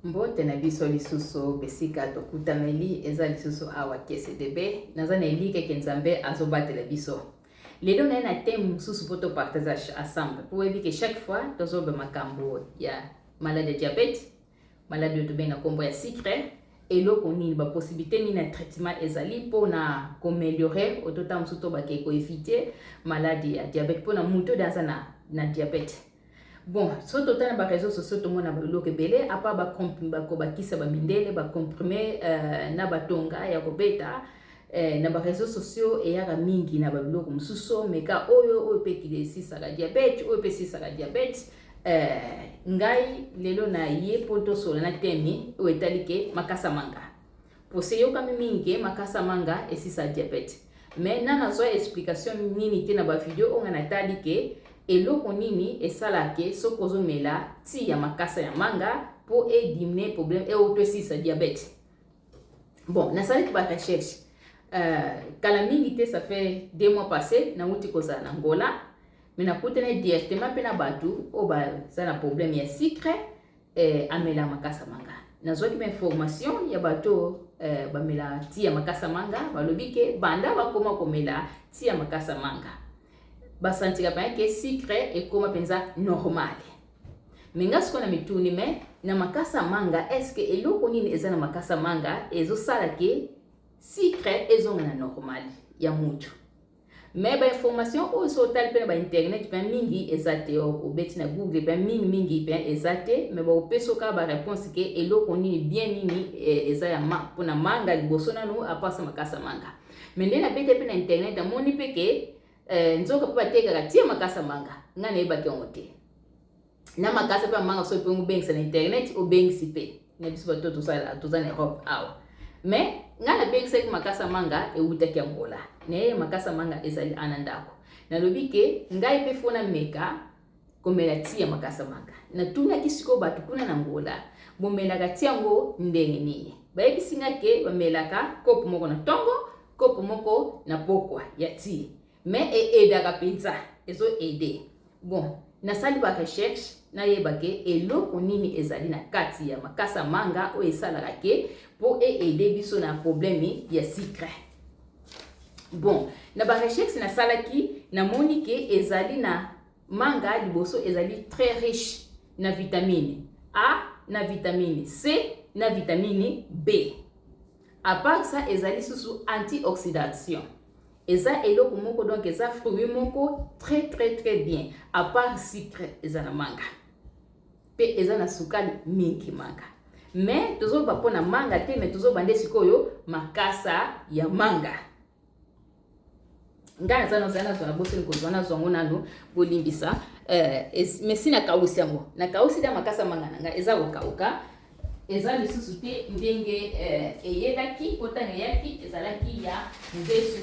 Mbote na biso lisusu bisika tokutaneli eza lisusu awa KCDB. Naza na elike ke Nzambe azobatela biso. Lelo naye na thème mosusu mpo topartage ensemble, mpo oyebi ke chaque fois tozoloba makambo ya malade ya diabète, malade oyo tobenga nkombo ya sucre, eloko nini, bapossibilité nini ya traitement ezali mpona koaméliorer otota mosusu to bake koéviter malade ya diabète mpona moto oyo aza na diabète. Bon, so totala na baréseaux sociaux, tomona biloko ebele apa bakobakisa bamindele, bacomprimés na batonga ya kobeta. Na baréseaux sociaux eyaka mingi na babiloko mosusu, meka oyo, oyo mpe kili esisaka diabète, oyo mpe esisaka diabète. Ngai lelo na ye mpo tosola na thème oyo etali ke makasa manga, pose eyokami mingi ke makasa manga esisa diabète, mais na nazwa explication nini te na bavideo oyo ngai natali ke eloko nini esalaka soki ozomela ti ya makasa ya manga mpo ediminuer problème oyo to esisa diabète. Bon, nasalaki barecherche kala mingi te, ça fait 2 mois passé, nauti kozala na Angola, mais nakutani directement mpe na bato oyo baza na problème ya sucre, amela makasa manga. Nazwaki bainformation ya bato bamela ti ya makasa manga. Balobi ke banda bakoma komela ti ya makasa manga, basantika mpenza ke sucre ekoma mpenza normal. Mais nga sikoyo na mituni, mais na makasa manga, est-ce eloko nini eza na makasa manga ezosala ke sucre ezonga na normal ya mutu? Mais bainformation oyo, so otali mpe na bainternet mpe mingi eza te, obeti na Google mpe mingimingi mpe eza te, mais baopesa kaka baréponse ke eloko nini bien nini eza ya mpona manga liboso nanu apasa makasa manga. Mais nde nabeti mpe na internet, amoni mpe ke nzoka mpe batekaka tia makasa manga. Ngai nayebaki yango te na makasa mpe manga. Soki mpe obengisa na internet, obengisi mpe na biso bato toza na Europe awa. Mais ngai nabengisaki makasa manga ewutaki Angola. Naye makasa manga ezali ana ndako. Nalobi ke ngai mpe faut nameka komela ti ya makasa manga. Natunaki sikoyo bato kuna na Angola, bomelaka ti yango ndenge nini? Bayebisi nga ke bamelaka kopo moko na ntongo, kopo moko na pokwa ya ti, mais eaidaka mpenza, ezo aider. Bon, nasali barecherche, nayeba ke eloko nini ezali na kati ya makasa manga oyo esalaka ke mpo eaider biso na problème ya sucre. Bon, na barecherche nasalaki, namoni ke ezali na manga liboso ezali très riche na vitamine A, na vitamine C, na vitamine B. À part ça, ezali susu antioxydation. Eza eloko moko, donc eza fruit moko très très très bien. À part sucre eza na manga mpe eza na sukali mingi manga, mais tozoloba mpona manga te, mais tozoloba nde sikoyo makasa ya manga. Ngai naza nazala nazwa na bosoni kozwa, nazwa yango nanu, bolimbisa. Mais si nakausi yango, nakausi da makasa manga na ngai eza kokauka, eza lisusu te ndenge eyelaki, po ntango eyaki ezalaki ya mobesu,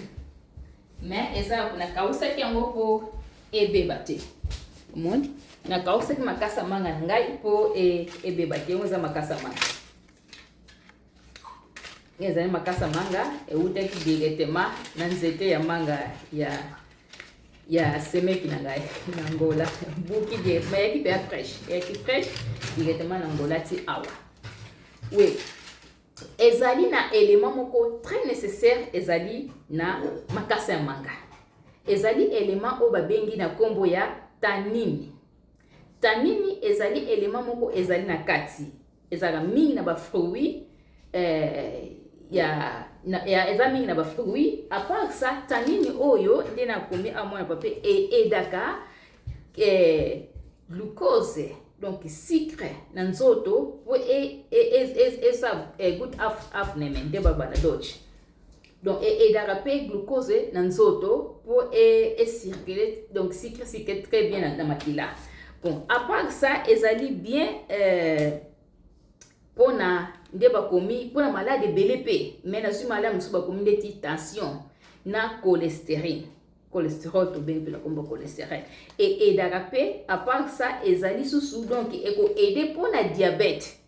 mais eza nakausaki yango mpo ebeba te. Omoni, nakausaki makasa manga na ngai mpo ebeba te. Yango eza makasa manga, ezali makasa manga ewutaki directement na nzete ya manga ya semeki na ngai na Angola. Buki directement, eyaki mpe ya fresh, eyaki fresh directement na Angola ti awa. Oui, ezali na élément moko très nécessaire ezali na makasa ya manga. Ezali élément oyo babengi na nkombo ya tanine. Tanine ezali élément moko ezali na kati, ezalaka mingi na bafruit ya eza mingi na bafruit. À part ça, tanine oyo nde nakomi amona papier eaidaka glucose, donc sucre na nzoto, po eza gut aufnehmen nde babana Deutsch. Donc eaidaka mpe glucose na nzoto mpo ecircule, donc sucre circule très bien na makila. Bon, à part ça, ezali bien mpona nde bakomi mpona malade ebele mpe, mais nazwi malade mosusu bakomi ndeti tension na cholestérine, cholestérol tobengi mpe na kombo cholestérol, eaidaka mpe. À part ça, ezali susu, donc ekoaider mpona diabète,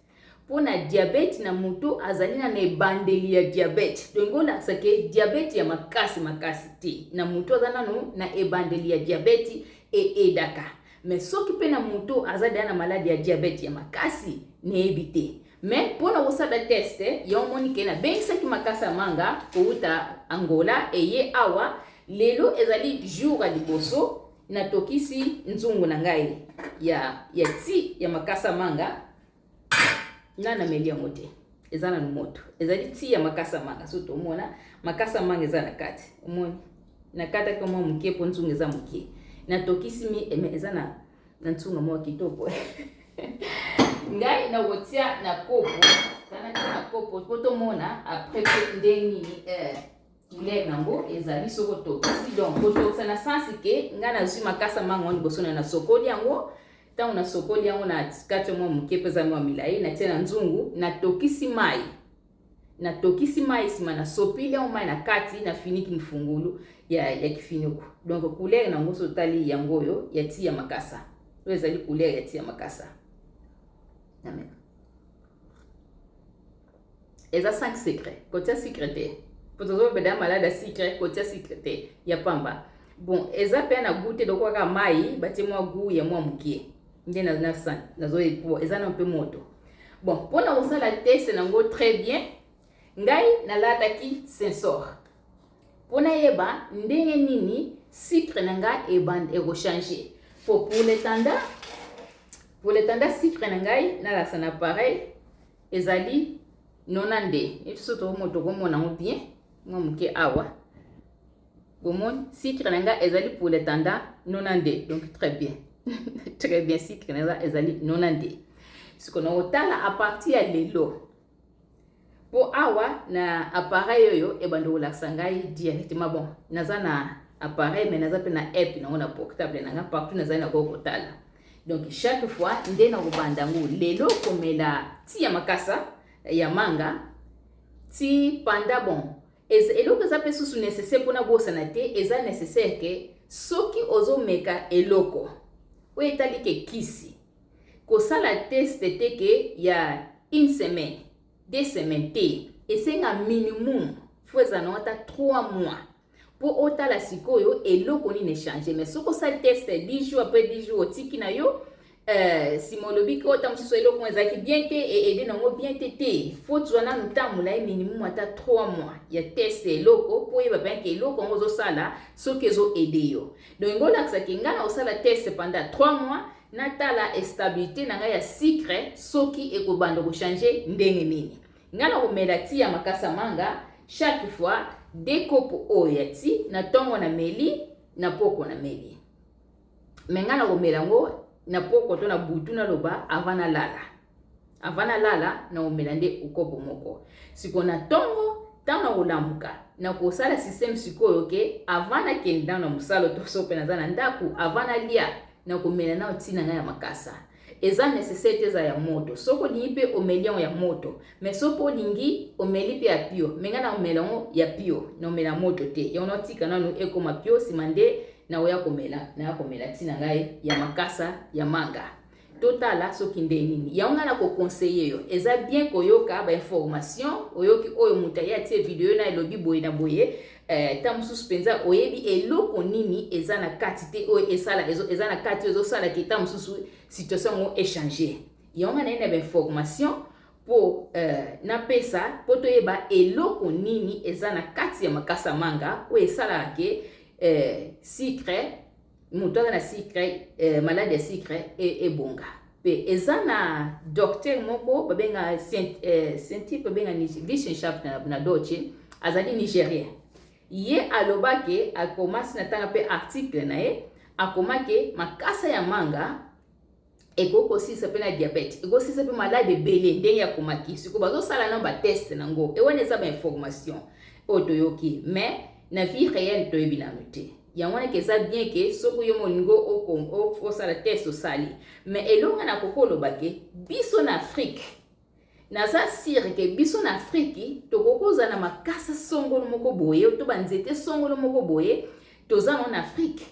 mpona diabète na moto azali na ebandeli ya diabète. Donc olakisa ke diabète ya makasi makasi te, na moto aza nano na ebandeli ya diabète, eaidaka. Mais soki mpe na moto aza deya na maladi ya diabète ya makasi, nayebi te. Mais mpona kosala test ya, omoni ke nabengisaki makasa ya manga kowuta Angola, eye awa. Lelo ezali jour ya liboso natokisi nzungu na ngai ya ti ya makasa manga. Nga nameli yango te, eza nanu moto. Ezali ti ya makasa manga. So tomona makasa manga eza na kati. Omoni, nakataki mwa moke mpo nzungu eza moke. Natokisi mi eme eza na nzungu moko kitoko. Ngai nakotia na kopo, natia na kopo mpo tomona après mpe ndenge nini couleur nango ezali soki otokisi. Donc kotokisa na sens ke ngai nazwi makasa manga liboso na nasokoli yango. Ntango nasokoli yango, na kati mwa moke mpe eza mwa milai, natie na nzungu, natokisi mai. Natokisi mai, nsima nasopili yango mai na kati, nafiniki mfungulu ya kifinuku. Donc couleur nango, so otali yango oyo ya ti ya makasa, oyo ezali couleur ya ti ya makasa. Amen. Eza sans sucre, kotia sucre te, po tozobeda malade ya sucre. Kotia sucre te, ya pamba. Bon, eza mpe na goût te, lokola kaka mai batie mwa goût ya mwa moke nde nazoyepo. Eza na mpe moto. Bon, mpona kosala test nango très bien, ngai nalataki sensor mpo nayeba ndenge nini sucre na ngai ebanda ekochange. Po pour le tanda sucre na ngai nalakisa na appareil ezali 92. Neti so tokomona yango bien mwa moke awa, bomoni sucre na ngai ezali pour le tanda 92. Donc très bien, très bien, sucre na ngai ezali 92. Sikoyo na kotala à partir ya lelo, mpo awa na appareil oyo ebanda kolakisa ngai directement. Bon, naza na appareil, mais naza mpe na app nango na portable na ngai. Partout nazali, nakoki kotala. Donc chaque fois nde nakobanda yango lelo komela ti ya makasa ya manga ti panda. Bon, eloko eza mpe susu nécessaire mpona bosana te, eza nécessaire ke soki ozomeka eloko oyo etali ke kisi, kosala test te ke ya une semaine, 2 semaines te. Esenga minimum faut ezala nango ata 3 mois mpo otala sikoyo eloko nini echange. Mais soki osali test 10 jours, après 10 jours otiki na yo, nsima olobi ke ota mosusu eloko ezalaki bien te, eaider nango bien te. Te, faut tozwa nanu ntango molai, minimum ata 3 mois ya test eloko, mpo oyeba bien ke eloko yango ozosala soki ezoaider yo. Donc yango olakisaki ngai na kosala test pendant 3 mois, natala stabilité na ngai ya sucre soki ekobanda kochange ndenge nini. Ngai na komela ti ya makasa manga chaque fois deux kopo oyo ya ti na ntongo na meli, na poko na meli. Me ngai na komela yango na poko to na butu, naloba avant nalala. Avant nalala, na komela nde okopo moko. Sikoyo na ntongo, ntango na kolamuka, na kosala système sikoyo ke avant nakende ntango na mosala to so mpe naza na ndako, avant nalia, na komela nao ntina ngai ya makasa. Eza nécessaire te eza ya moto. Soki olingi mpe omeli yango ya moto, mais soki olingi omeli mpe ya pio. Me ngai na omela yango ya pio, na omela moto te. Yango naotika nanu ekoma pio, nsima nde naoya komela, naya komela ntina ngai ya makasa ya manga. Totala soki nde nini yango. Ngai na koconseiller yo, eza bien koyoka bainformation. Oyoki oyo moto aye atie video na elobi boye na boye, ta mosusu mpenza oyebi eloko nini eza na kati te, oyo esala eza na kati oyo ezosalaka ta mosusu situation yango echange. Yango ngai naye na bainformation mpo napesa, mpo toyeba eloko nini eza na kati ya makasa manga oyo esalaka ke sucre, moto aza na sucre, malade ya sucre ebonga. Mpe eza na docteur moko babenga scientifique, babenga Wissenschaft na Deutsche, azali Nigérien. Ye alobaki, akomasi na ntanga mpe article na ye, akomaki makasa ya manga ekoki kosilisa mpe na diabète, ekosilisa mpe malade ebele. Ndenge akomaki, sikoyo bazosala na batest nango. Ewana eza bainformation oyo toyoki, mais na vie réelle toyebi nano te. Yango wana ke eza bien ke soki yo molingo osala test, osali. Mais elonga na koki oloba ke biso na Afrique, naza sûr ke biso na Afrique tokoki kozala na makasa songolo moko boye to banzete songolo moko boye toza nango na Afrique,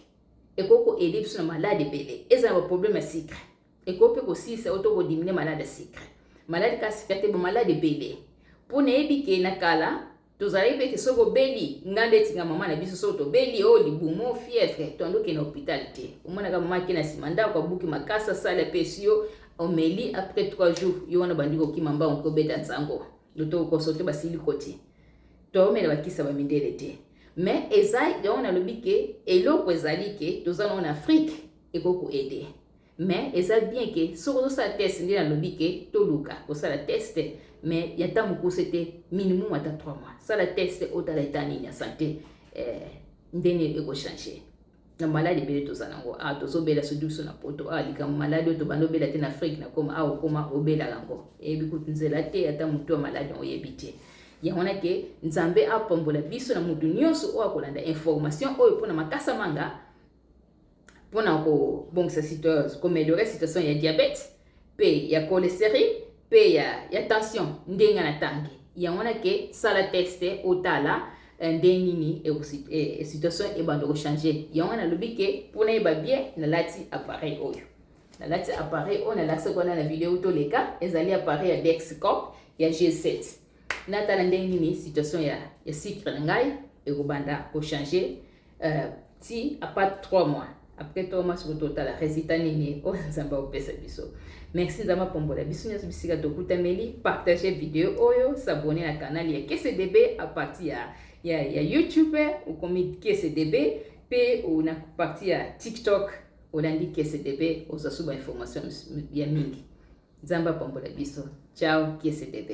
ekoki koaider biso na malade ebele. Eza na baproblème ya sucre, ekoki mpe kosilisa oyo to kodiminuer malade ya sucre, malade kaka sucre te, bamalade ebele. Mpo nayebi ke na kala Tozalaki mpe ke soki obeli, nga ndeti nga mama na biso, soki tobeli o oh, libumu, fièvre, toando okende hôpital te. Omonaka mama ake na nsima ndako, abuki makasa, asali, apesi yo, omeli, après 3 jours yo wana obandi kokima mbango kobeta nsango loto okosote basili koti. Toomela bakisa ba mindele te. Mais eza yango nalobi ke eloko ezali ke toza nango na Afrique ekoki koaider. Mais eza bien ke soki ozosala test, nde nalobi ke toluka kosala test, mais ya ntango mokuse te, minimum ata 3 mois. Sala test, otala eta nini ya santé, ndenge ekochange na maladi ebele toza nango awa. Tozobela soki biso na Poto awa, likambo maladi oyo tobanda obela te na Afrique, na koma awa okoma obelaka yango, eyebi kutu nzela te, ata motu ya maladi yango oyebi te. Yango wana ke Nzambe apambola biso na motu nyonso oyo akolanda information oyo mpona makasa manga, mpona kobongisa, koaméliorer situation ya diabète mpe ya cholestérol mpe ya tension ndenge na tangi. Yango wana ke sala test, otala ndenge nini situation ebanda kochanger. Yango wana nalobi ke mpona yeba bien, nalati appareil oyo. Nalati appareil oyo nalakisaki wana na video toleka, ezali appareil ya Dexcom ya G7. Natala ndenge nini situation ya sucre na ngai ekobanda kochanger ti après 3 mois. Après 3 mois soki totala résultat nini oyo Nzambe akopesa biso. Merci, Nzambe apombola biso nyonso bisika tokutameli. Partage video oyo, s'abonner na canal ya KCDB à partir ya YouTube, okomi KCDB, mpe na partir ya TikTok olandi KCDB, ozwa so bainformation ya mingi. Nzambe apambola biso. Ciao, KCDB.